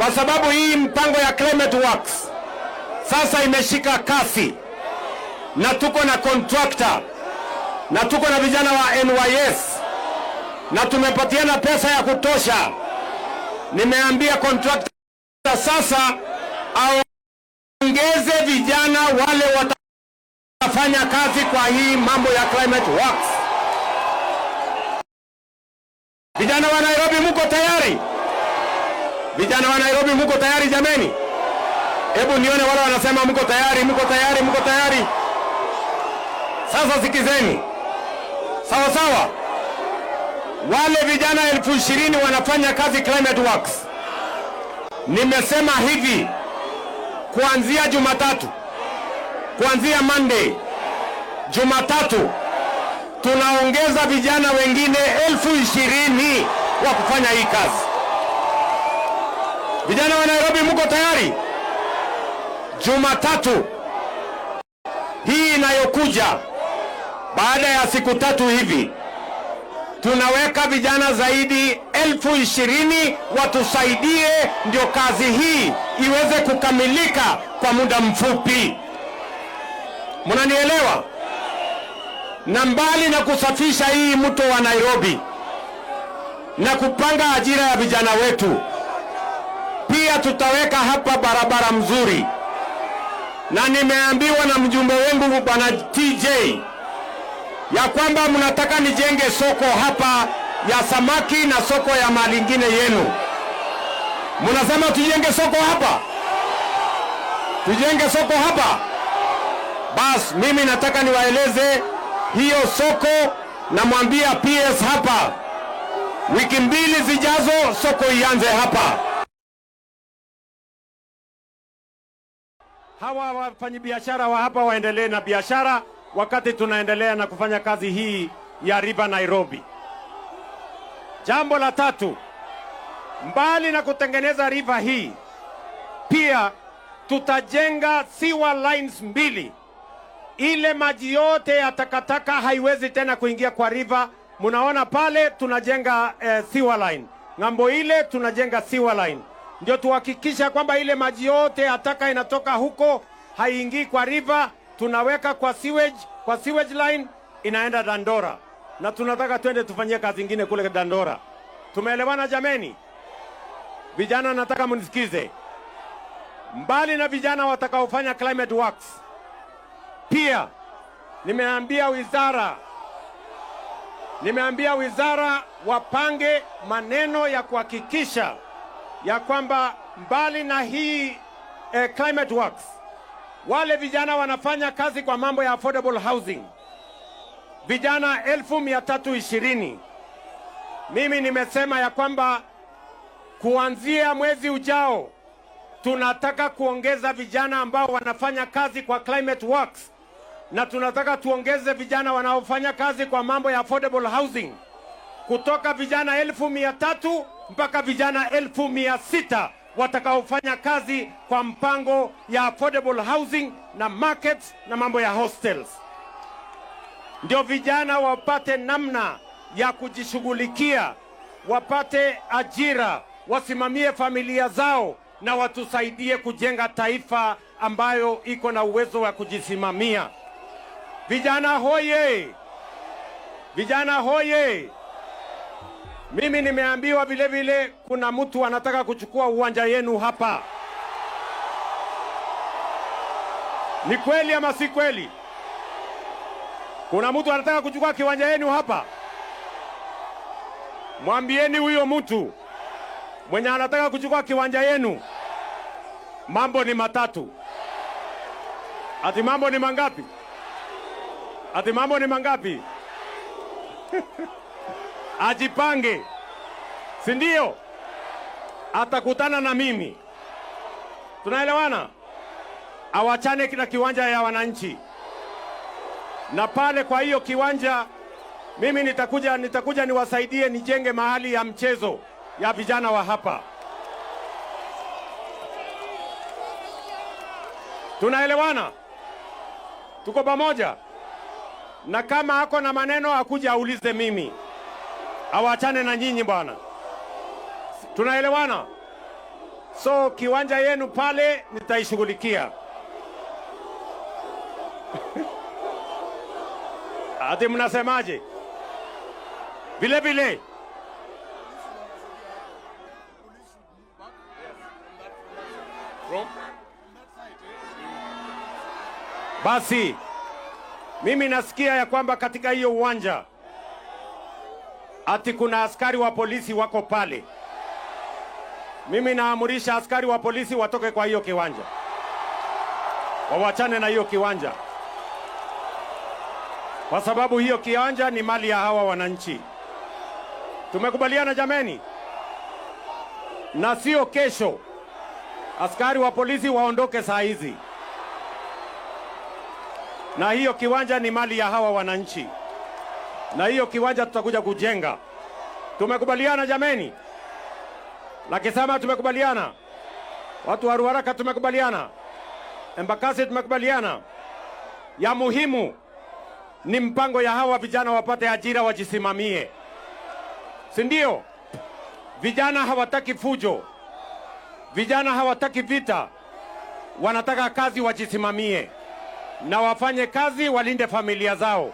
Kwa sababu hii mpango ya Climate Works sasa imeshika kasi, na tuko na contractor na tuko na vijana wa NYS na tumepatiana pesa ya kutosha. Nimeambia contractor sasa aongeze vijana wale watafanya kazi kwa hii mambo ya Climate Works. Vijana wa Nairobi, muko tayari? Vijana wa Nairobi, muko tayari jameni? Hebu nione wale wanasema mko tayari, mko tayari, mko tayari. Sasa sikizeni, sawa sawa. Wale vijana 20,000 wanafanya kazi Climate Works. Nimesema hivi, kuanzia Jumatatu, kuanzia Monday, Jumatatu tunaongeza vijana wengine 20,000 wa kufanya hii kazi. Vijana wa Nairobi, mko tayari? Jumatatu hii inayokuja, baada ya siku 3 hivi, tunaweka vijana zaidi 20,000 watusaidie, ndio kazi hii iweze kukamilika kwa muda mfupi. Mnanielewa? Na mbali na kusafisha hii mto wa Nairobi na kupanga ajira ya vijana wetu, pia tutaweka hapa barabara mzuri. Na nimeambiwa na mjumbe wangu Bwana TJ ya kwamba mnataka nijenge soko hapa ya samaki na soko ya mali ingine yenu. Mnasema tujenge soko hapa? Tujenge soko hapa? Bas, mimi nataka niwaeleze hiyo soko, namwambia PS hapa, wiki 2 zijazo soko ianze hapa. Hawa wafanyabiashara wa hapa waendelee na biashara wakati tunaendelea na kufanya kazi hii ya River Nairobi. Jambo la tatu, mbali na kutengeneza river hii, pia tutajenga sewer lines 2. Ile maji yote ya takataka haiwezi tena kuingia kwa river. Munaona pale tunajenga sewer line. Ng'ambo ile tunajenga sewer line. Ndio tuhakikisha kwamba ile maji yote ya taka inatoka huko haingii kwa river, tunaweka kwa sewage line inaenda Dandora. Na tunataka twende tufanyie kazi nyingine kule Dandora. Tumeelewana jameni? Vijana nataka mnisikize. Mbali na vijana watakaofanya Climate Works, pia nimeambia wizara wapange maneno ya kuhakikisha ya kwamba mbali na hii Climate Works, wale vijana wanafanya kazi kwa mambo ya affordable housing, vijana 320,000. Mimi nimesema ya kwamba kuanzia mwezi ujao tunataka kuongeza vijana ambao wanafanya kazi kwa Climate Works, na tunataka tuongeze vijana wanaofanya kazi kwa mambo ya affordable housing kutoka vijana 300,000 mpaka vijana 600,000 watakaofanya kazi kwa mpango ya affordable housing na markets na mambo ya hostels. Ndio vijana wapate namna ya kujishughulikia, wapate ajira, wasimamie familia zao na watusaidie kujenga taifa ambayo iko na uwezo wa kujisimamia. Vijana hoye! Vijana hoye! Mimi nimeambiwa vile vile kuna mtu anataka kuchukua uwanja yenu hapa. Ni kweli ama si kweli? Kuna mtu anataka kuchukua kiwanja yenu hapa? Mwambieni huyo mtu mwenye anataka kuchukua kiwanja yenu, mambo ni matatu. Ati mambo ni mangapi? Ati mambo ni mangapi? Ajipange, si ndio? Atakutana na mimi. Tunaelewana? Awachane na kiwanja ya wananchi. Na pale kwa hiyo kiwanja mimi nitakuja niwasaidie nijenge mahali ya mchezo ya vijana wa hapa. Tunaelewana? Tuko pamoja? Na kama ako na maneno akuja aulize mimi. Awachane na nyinyi bwana. Tunaelewana? So kiwanja yenu pale nitaishughulikia. Ati mnasemaje? Vile vile basi mimi nasikia ya kwamba katika hiyo uwanja ati kuna askari wa polisi wako pale. Mimi naamurisha askari wa polisi watoke kwa hiyo kiwanja, wawachane na hiyo kiwanja, kwa sababu hiyo kiwanja ni mali ya hawa wananchi. Tumekubaliana jameni? Na sio kesho, askari wa polisi waondoke saa hizi, na hiyo kiwanja ni mali ya hawa wananchi, na hiyo kiwanja tutakuja kujenga. Tumekubaliana jameni? Lakisama tumekubaliana, watu wa Ruaraka tumekubaliana, Embakasi tumekubaliana. Ya muhimu ni mpango ya hawa vijana wapate ajira, wajisimamie, si ndio? Vijana hawataki fujo, vijana hawataki vita, wanataka kazi, wajisimamie na wafanye kazi, walinde familia zao.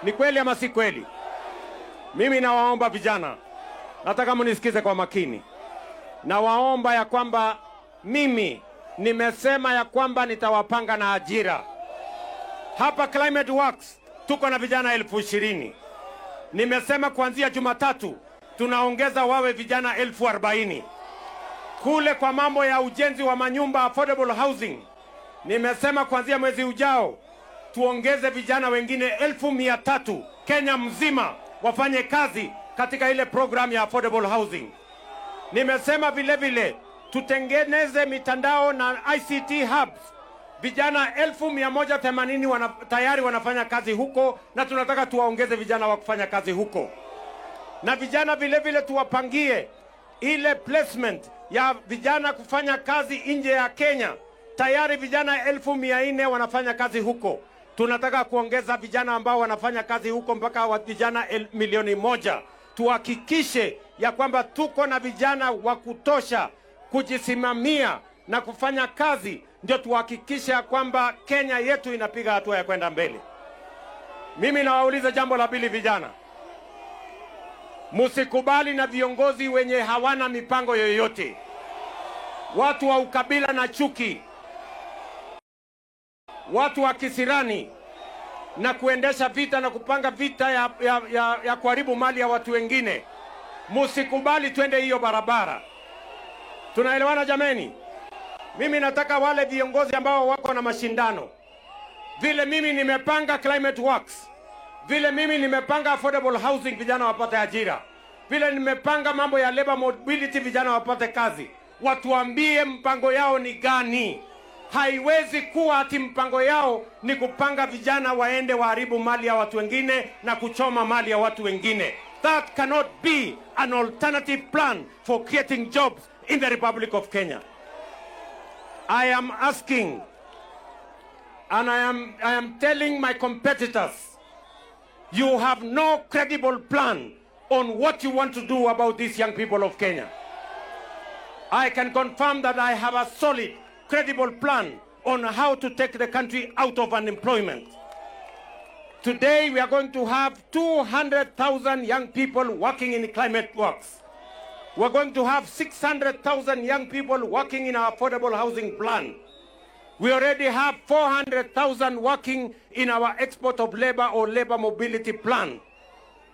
Ni kweli ama si kweli? Mimi nawaomba vijana, nataka mnisikize kwa makini. Nawaomba ya kwamba mimi nimesema ya kwamba nitawapanga na ajira. Hapa Climate Works tuko na vijana 20,000. Nimesema kuanzia Jumatatu tunaongeza wawe vijana 40,000. Kule kwa mambo ya ujenzi wa manyumba affordable housing, nimesema kuanzia mwezi ujao tuongeze vijana wengine 300,000 Kenya mzima wafanye kazi katika ile program ya affordable housing. Nimesema vile vile tutengeneze mitandao na ICT hubs. Vijana 180,000 tayari wanafanya kazi huko, na tunataka tuwaongeze vijana wa kufanya kazi huko. Na vijana vile vile tuwapangie ile placement ya vijana kufanya kazi nje ya Kenya. Tayari vijana 400,000 wanafanya kazi huko. Tunataka kuongeza vijana ambao wanafanya kazi huko mpaka vijana 1,000,000. Tuhakikishe ya kwamba tuko na vijana wa kutosha kujisimamia na kufanya kazi, ndio tuhakikishe ya kwamba Kenya yetu inapiga hatua ya kwenda mbele. Mimi nawauliza jambo la pili, vijana. Msikubali na viongozi wenye hawana mipango yoyote, watu wa ukabila na chuki, watu wa kisirani na kuendesha vita na kupanga vita ya kuharibu mali ya watu wengine. Msikubali twende hiyo barabara. Tunaelewana jameni? Mimi nataka wale viongozi ambao wako na mashindano, vile mimi nimepanga Climate Works, vile mimi nimepanga affordable housing, vijana wapate ajira, vile nimepanga mambo ya labor mobility, vijana wapate kazi, watuambie mpango yao ni gani. Haiwezi kuwa ati mpango yao ni kupanga vijana waende waharibu mali ya watu wengine na kuchoma mali ya watu wengine. That cannot be an alternative plan for creating jobs in the Republic of Kenya. I am asking, and I am telling my competitors, you have no credible plan on what you want to do about these young people of Kenya. I can confirm that I have a solid, credible plan on how to take the country out of unemployment. Today we are going to have 200,000 young people working in climate works. We're going to have 600,000 young people working in our affordable housing plan. We already have 400,000 working in our export of labor or labor mobility plan.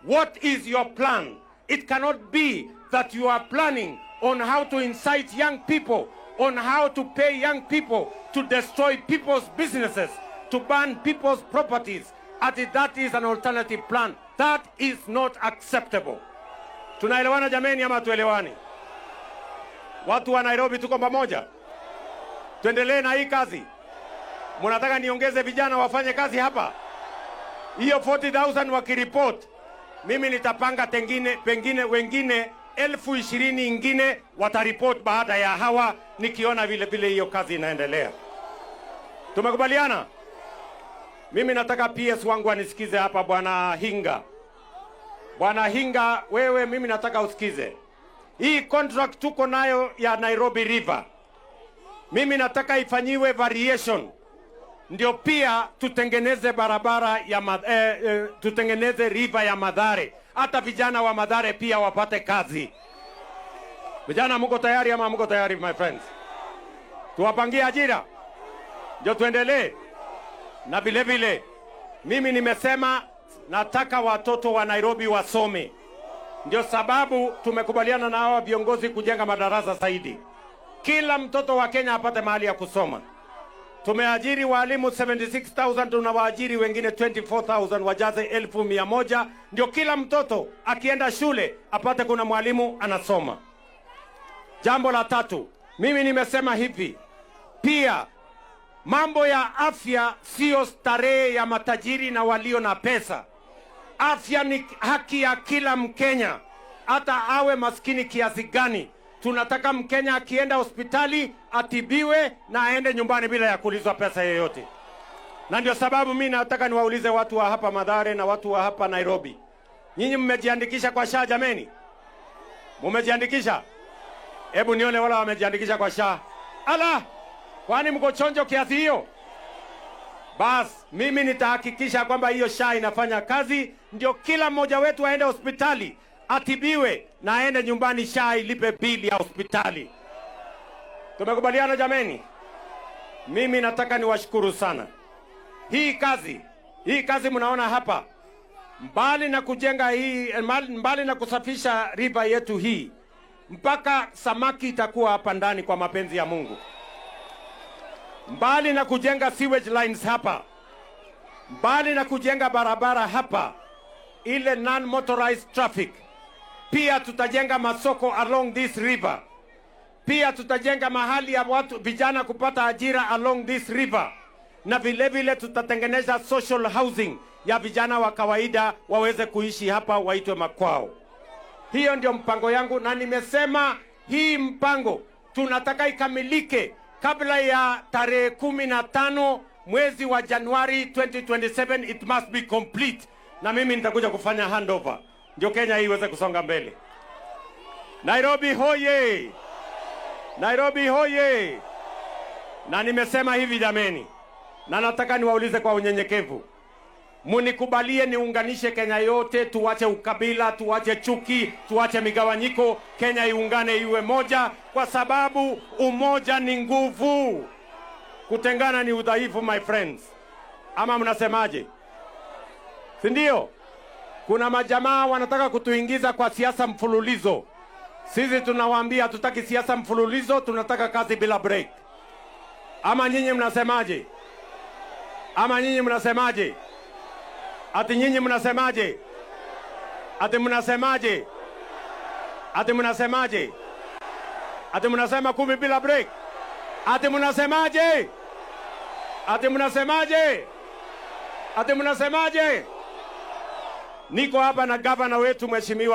What is your plan? It cannot be that you are planning on how to incite young people, on how to pay young people to destroy people's businesses, to burn people's properties. Ati that is an alternative plan. That is not acceptable. Tunaelewana jameni ama tuelewani? Watu wa Nairobi tuko pamoja? Tuendelee na hii kazi. Mnataka niongeze vijana wafanye kazi hapa? Hiyo 40,000 wakiripot, mimi nitapanga tengine, pengine wengine 20,000 ingine wataripot baada ya hawa, nikiona vile vile hiyo kazi inaendelea. Tumekubaliana? Mimi nataka PS wangu anisikize hapa, Bwana Hinga. Bwana Hinga, wewe mimi nataka usikize. Hii contract tuko nayo ya Nairobi River, mimi nataka ifanyiwe variation, ndio pia tutengeneze barabara ya tutengeneze river ya Mathare, hata vijana wa Mathare pia wapate kazi. Vijana, mko tayari ama mko tayari, my friends? Tuwapangie ajira ndio tuendelee. Na vile vile mimi nimesema nataka watoto wa Nairobi wasome, ndio sababu tumekubaliana na hawa viongozi kujenga madarasa zaidi, kila mtoto wa Kenya apate mahali ya kusoma. Tumeajiri walimu 76,000, tunawaajiri wengine 24,000 wajaze 100,000, ndio kila mtoto akienda shule apate kuna mwalimu anasoma. Jambo la tatu, mimi nimesema hivi pia, mambo ya afya siyo starehe ya matajiri na walio na pesa. Afya ni haki ya kila Mkenya, hata awe maskini kiasi gani. Tunataka Mkenya akienda hospitali atibiwe na aende nyumbani bila ya kuulizwa pesa yoyote. Na ndio sababu mi nataka niwaulize watu wa hapa Mathare na watu wa hapa Nairobi, nyinyi mmejiandikisha kwa SHA? Jameni, mumejiandikisha? Hebu nione wala wamejiandikisha kwa SHA. Ala, kwani mko chonjo kiasi hiyo? Bas, mimi nitahakikisha kwamba hiyo SHA inafanya kazi, ndio kila mmoja wetu aende hospitali atibiwe na aende nyumbani, SHA ilipe bili ya hospitali. Tumekubaliana jameni? Mimi nataka niwashukuru sana. Hii kazi mnaona hapa, mbali na kujenga hii, mbali na kusafisha river yetu hii, mpaka samaki itakuwa hapa ndani kwa mapenzi ya Mungu. Mbali na kujenga sewage lines hapa, mbali na kujenga barabara hapa, ile non motorized traffic, pia tutajenga masoko along this river. Pia tutajenga mahali ya watu vijana kupata ajira along this river, na vile vile tutatengeneza social housing ya vijana wa kawaida waweze kuishi hapa, waitwe makwao. Hiyo ndio mpango yangu, na nimesema hii mpango tunataka ikamilike kabla ya tarehe 15 mwezi wa Januari 2027. It must be complete, na mimi nitakuja kufanya handover ndio Kenya hii iweze kusonga mbele. Nairobi hoye! Nairobi hoye! Na nimesema hivi jameni, na nataka niwaulize kwa unyenyekevu, munikubalie niunganishe Kenya yote, tuache ukabila, tuache chuki, tuache migawanyiko, Kenya iungane iwe moja, kwa sababu umoja ni nguvu, kutengana ni udhaifu, my friends. Ama mnasemaje? Si ndio? Kuna majamaa wanataka kutuingiza kwa siasa mfululizo. Sisi tunawaambia hatutaki siasa mfululizo, tunataka kazi bila break. Ama nyinyi mnasemaje? Ama nyinyi mnasemaje? Ati nyinyi mnasemaje? Ati mnasemaje? Ati mnasemaje? Ati mnasema 10 bila break? Ati mnasemaje? Ati mnasemaje? Ati mnasemaje? Niko hapa na gavana wetu, mheshimiwa.